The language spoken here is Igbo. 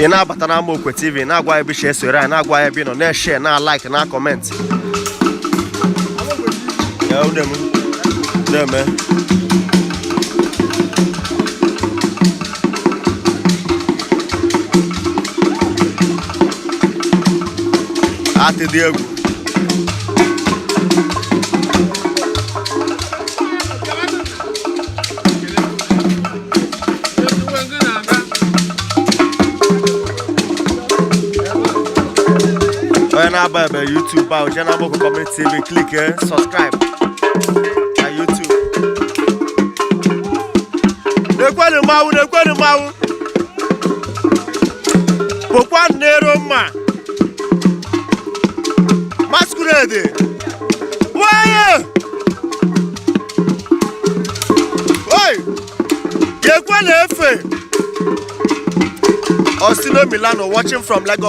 Na-abata na Amaokwe TV, na-agwa ebe ishi esore anyị, na-agwa ebe ị nọ, na-eshare, na-like, na comment. Ya une m na-eme. Atị dị egwu. Onye na-aba ebe YouTube ahụ, jee na Amaokwe Community TV, click subscribe na YouTube. Na-ekwenu mmanwụ, na-ekwenu mmanwụ, pụkwa n'ero mma. Masquerade nwanyị oi ekwe na-efe. Osino Milano watching from Lagos.